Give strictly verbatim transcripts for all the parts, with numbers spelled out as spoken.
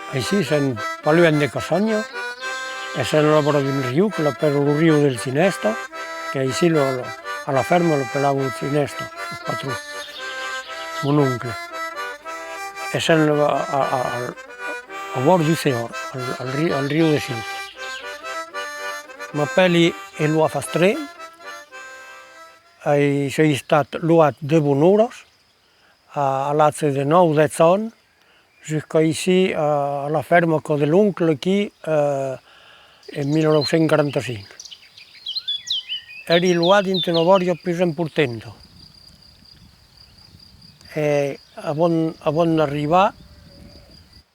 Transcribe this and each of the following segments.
Aicí sèm pas luènh de Cassanha, e sèm a la vòra d'un riu que l'apèran lo riu del Cinèsta, que aicí lo, lo, a la fèrma l'apelavan Cinèsta, los patrons, mon oncle. E sèm a, a, a, al, au bòrd du Seòr, al, al ri-, al riu de Sil. M'apèli Eloi Fastré, ai, soi estat loat de bonoras, a, a l'atge de nòu, dètz ans, jusc'aicí, a, a la fèrma qu'a de l'oncle aquí, eh, en mila nòu cents quaranta-cinc. Èri loat dins una bòria pus importanta. E avant, avant d'arribar,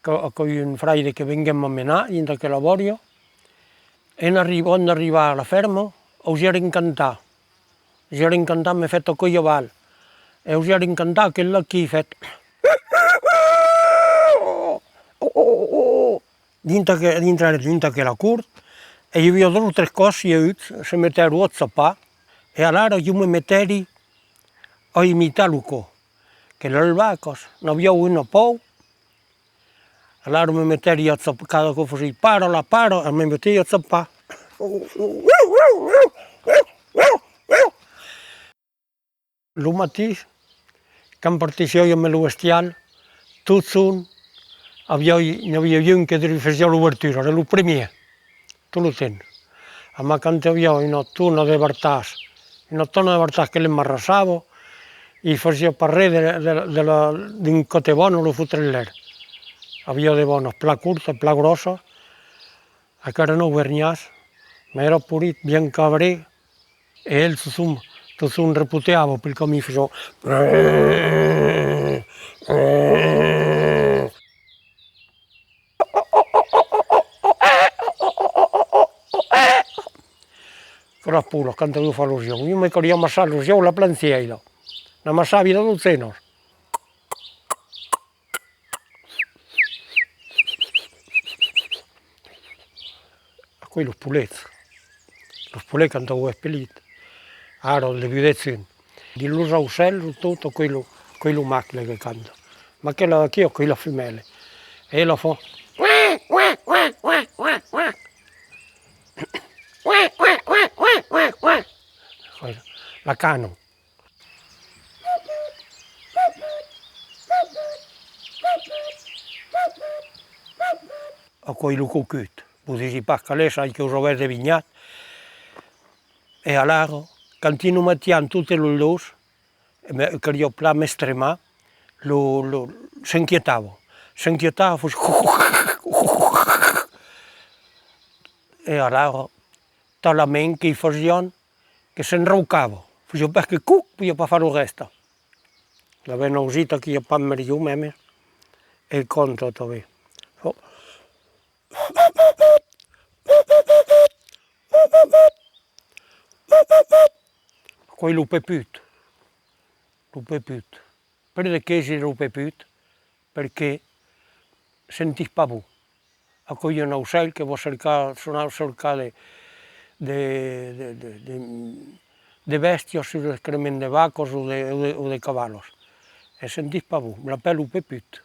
qu'a-, aquò's un fraire que venguèt me menar dins aquela bòria, en arribant, d'arribar a la fèrma, ausièri un cantar. Ausièri un cantar, me fèt aquò's aval. E ausièri un cantar, aquel-là aquí fèt. Dins aqu-, dins, dins aquela cort, e i aviá dos o tres còps, i a un, se metèron a chapar, e alara ieu me metèri a imitar lo can. Que las vacas n'avián una paur, Alara me metèri a chapar, cada còp fasiá: "Para, la para", e me metèri a chapar. Lo matin, quand partissiái amb lo bestial, totjorn aviá, n'i aviá un que li fasiá l'obertura, èra lo primièr. Tot lo temps. Amai quand aviá una tona de bartàs, una tona de bartàs que l'embarrassava, i fasiá pas res de, de, de la, d'un còp de bòna lo fotre en l'èr. Aviá de bònas plan cortas, plan gròssas, aquò èra un auvernhàs, mès èra polit, bien cabré, e el totjorn, totjorn repoteava pel camin, fasiá. Aquelas polas, quand avián fach los uòus, ieu me caliá amassar los uòus a la plantièira. N'amassavi de dotzenas. Aquò's los polets. Los polets cantan au vespre. Ara, al debut de junh. Dins los aucèls, tot, aquò's lo, aquò's lo mascle que canta. Mas aquela d'aquí, aquò's la femèla. E ela fa. La cana. Aquò's lo cocut. Vos disi pas qual es, ai que vos avètz devinhat. E alara, quand i nos metiam totes los dos, e me, caliá plan m'estremar, lo, lo, s'inquietava. S'inquietava, fasiá. E alara, talament que i fasiam que s'enraucava. Fasiá pas que cuc, podiá pas far lo rèsta. L'avèm ausit aquí a Pammerlhon mèmes, e canta tanben. Aquò's lo peput. Lo peput. Per de qué es lo peput? Perque sentís pas bon. Aquò's un aucèl que va cercar, son a cercar de, de, de, de, de, de bèstias sus l'excrement de vacas o de, o de, o de cavalas. E sentís pas bon, l'apèlan lo peput.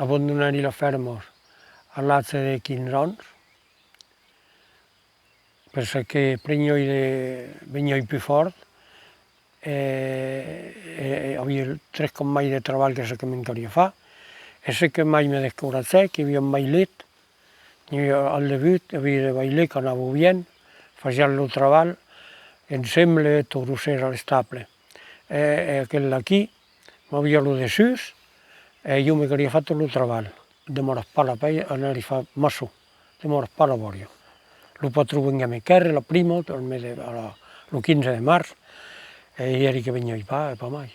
Abandonèri la fèrma a l'atge de quinze ans, per çò que preniái de, veniái pus fòrt, e, e, e aviái tres còps mai de trabalh que çò que me'n caliá far, e çò que mai me descoratgèt, que i aviá un vailet, e al debut aviái de vailets qu'anavan bien, fasián lo trabalh ensemble, tot, los sèis a l'estable, e, e aquel d'aquí m'aviá lo dessús, e ieu me caliá far tot lo trabalh. Demòra pas la pèira, anèri far maçon. Demòra pas la bòria. Lo patron venguèt me quèrre la prima, al mes de, a la, lo quinze de març, e i èri que veniái pas, e pas mai.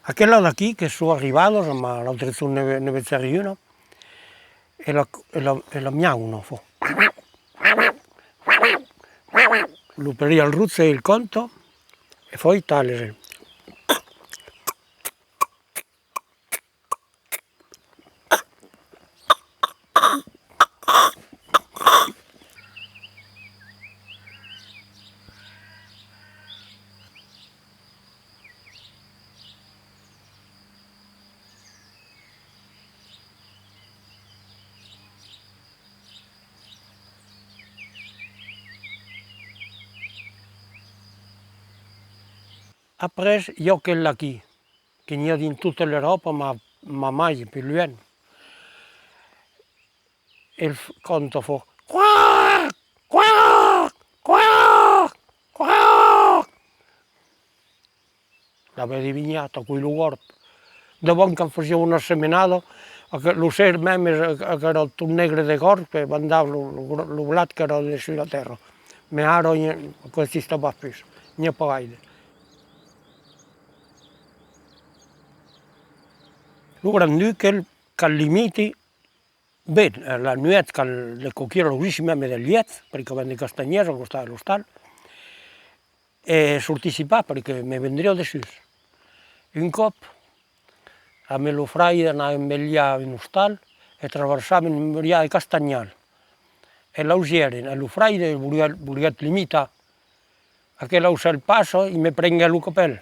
Aquela d'aquí que son arribadas, ma l'autre jorn ne, ne vegèri una, e la, e la, e la miauna, fò. Lo perial roge el canta, e fòi tales. Après, i a aquel d'aquí, que n'i a dins tota l'Euròpa, ma, ma mai, pus luènh. El f-, canta fòrt: quac, quac, quac, quac. L'avètz devinhat, aquò's lo gòrb. Davant, quand fasiá una semenada, aqu-, lo ser mème, aqu-, aquò èra tot negre de gòrb, que bandava lo, lo gr-, lo blat qu'èra dessús la tèrra. Mès ara, i a, aquò existís pas pus, n'i a pas gaire. Lo Grand Duc, el, qu'al limiti, ben, la nuèch, quand le coquièr lo visi mème del lièch, perque avèm de castanhièrs al costat de l'ostal, e sortissi pas, perque me vendriá dessús. Un còp, amb lo fraire, anàvem velhar un ostal e traversàvem un briat de castanhal. E l'ausièrem, e lo fraire volguèt, volguèt l'imitar. Aquel aucèl passa, i me prenguèt lo capèl.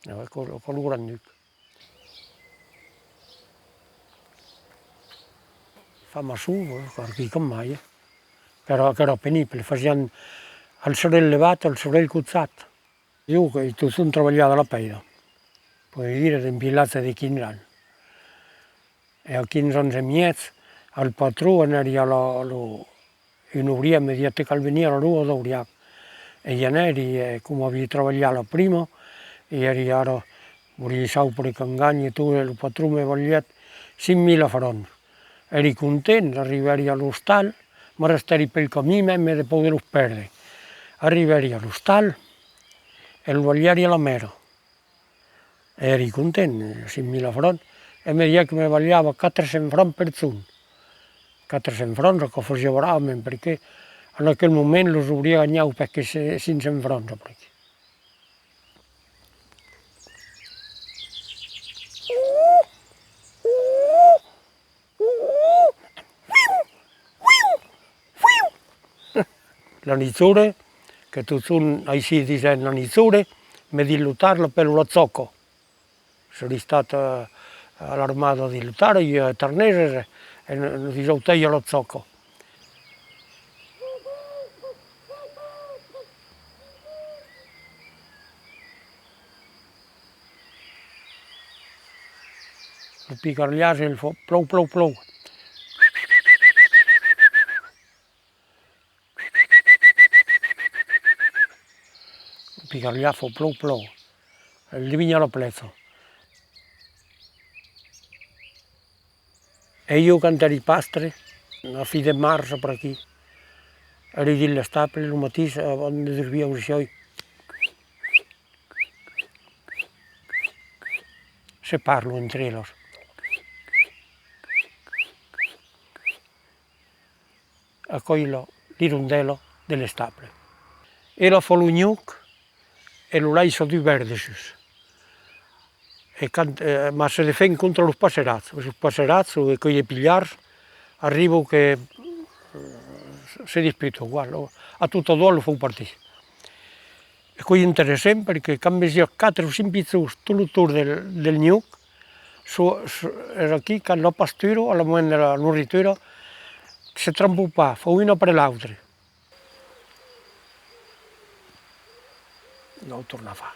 Aquò, aquò lo Grand Duc. Fa maçon, eh, quicòm mai, eh. Qu'èra, qu'èra penible, fasián al sorelh levat, al sorelh cochat. Ieu qu'ai totjorn trabalhat a la pèira, pòdi dire, dempí l'atge de quinze ans. E a quinze ans e mièg, al patron, anèri a la, lo, un obrièr me dièt: te cal venir a la rua d'Auriac. E i anèri, e coma aviái trabalhat la prima, e èri ara, voliái saupre quant ganhi e tot, e lo patron me balhèt cinc mila francs. Èri content, arribèri a l'ostal, m'arrestèri pel camin mème de paur de los pèrdre. Arribèri a l'ostal, e lo balhèri a la mèra. Èri content, cinc mila francs, e me dièt que me balhava quatre cents francs per jorn. Quatre cents francs, aquò fasiá bravament, perque en aquel moment los obrièrs ganhavan pas que se-, cinc cents francs après. La niçore, que totjorn aicí disen la niçore, mès dins lo Tarn l'apèlan la chòca. Soi estat, eh, a l'armada dins lo Tarn, i a tarneses, e nos, nos disèm: tè, i a la chòca. Lo picarlhàs, el fa plòu, plòu, plòu. Lo picarlhàs fa plòu, plòu. El devina la plèja. E ieu, quand èri pastre, a fin de març, per aquí, èri dins l'estable, lo matin, avant de dormir, ausiái. Se parlan entre elas. Aquò's la, l'irondèla de l'estable. Ela fa lo niu e lo laissa dubèrt dessús. E quand, eh, mas se defend contra los passerats. Los passerats, o aquò's de pilhards, arriban que, eh, se disputan, voilà, a totas doas lo fan partir. E aquò's interessant perque quand vesiá quatre o cinc pichons tot lo torn del, del niu, çò, çò, es aquí quand la pastura, al moment de la norritura, se trompan pas, fan un après l'autre. Anam tornar far.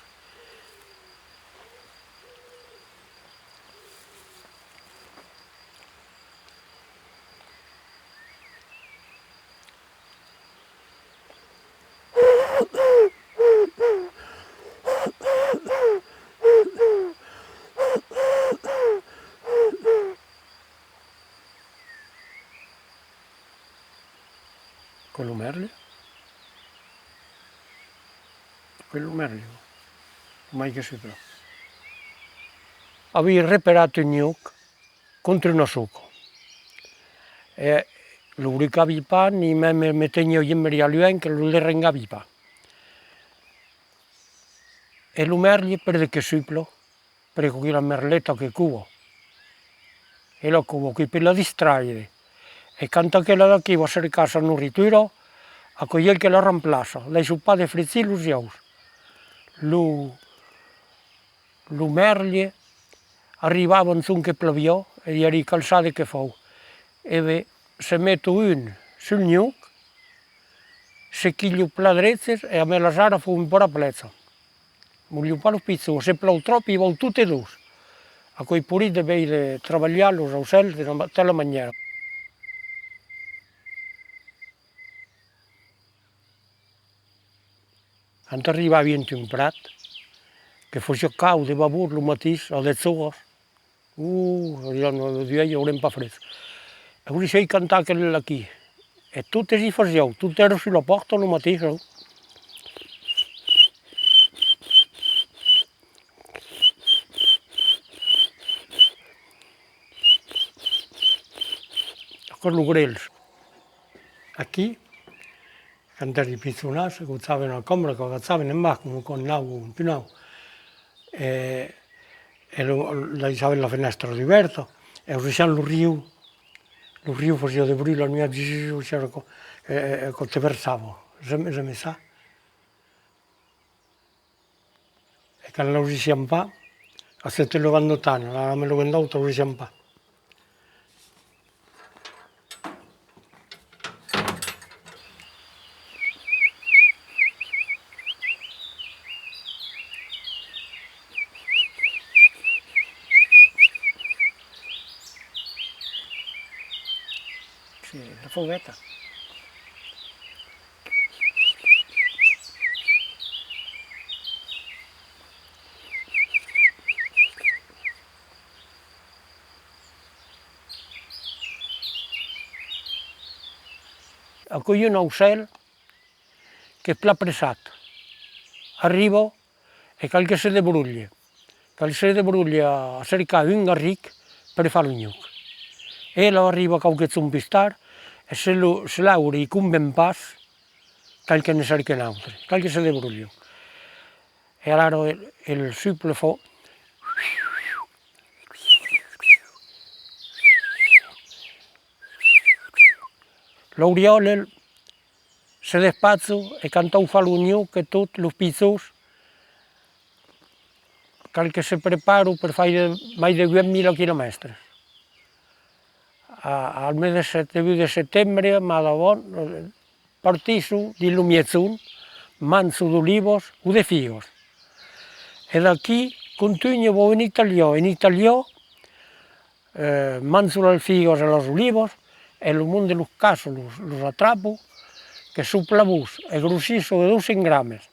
Aquò's lo mèrle. Quel lo mèrli, lo mai que supla. Avii reparat un nhuc contra una soca. E lo brucavi pas, ni mème me teniá jamai luenh que lo le rengavi pas. E lo mèrli, per de que supla? Perque aquela merleta que cova. E la cova, qu'ei per la distraire. E quand aquela d'aquí va cercar sa noritura, aquò ei el que la remplaça. Laissa pas de fregir los uòus. Lo, lo mèrli arribava en son que ploviá, e i èri calçat de que fau. E ben, se meto un sul nhuc, se quilho plan dreches e amé las alas fau un pòra plecha. Molho pas los pichons, se plòu tròp, i vau totes dos. Aquò ei polit de veire trabalhar los aucèls de la ma-, tala manièra. Quand arribavi en un prat, que fasiá caud de babord lo matin, a dètz oras, Uh, jo non, de uèi aurem pas fred. E ausissiái cantar aquel aquí. E totes i fasián, tot èra sus la pòrta lo matin, non? Aquò's lo grelh. Aquí, quand èri pichonàs, agachavan una cambra, qu'agachavan en bas, un còp nau o un pus nau. E, e lo, laissavan la fenèstra dubèrta, e ausissián lo riu, lo riu fasiá de bruit la nuèch, zzz, zzz, e, e, e quand te versava, j'aime, j'aime ça. E quand l'ausissiam pas, a se te lo van notar, la, me lo vendau, t'ausissiam pas. Sí, la fauveta. Aquò's un aucèl qu'es plan pressat. Arriba e cal que se debrolhe. Cal se debrolhe a cercar un garric per far lo nhuc. E la arriba quauque jorn pus tard, e se lo, se l'aure i conven pas, cal que ne cerque un autre, cal que se debrolhe. E alara el, el suple fa. L'auriòl, el, se despacha e quand au fa lo nhuc e tot, los pichons, cal que se preparo per faire mai de uèit mila quilomèstres. A, al mes de set-, debut de setembre, mas davant, partisson dins lo miègjorn, manjo d'olivas o de figas. E d'aquí, contunho, vau en Itàlia. En Itàlia, eh, manjo las figas e las olivas, e lo monde los caça, los, los atrapa, que son plan bons, e grossisson de dos cents grames.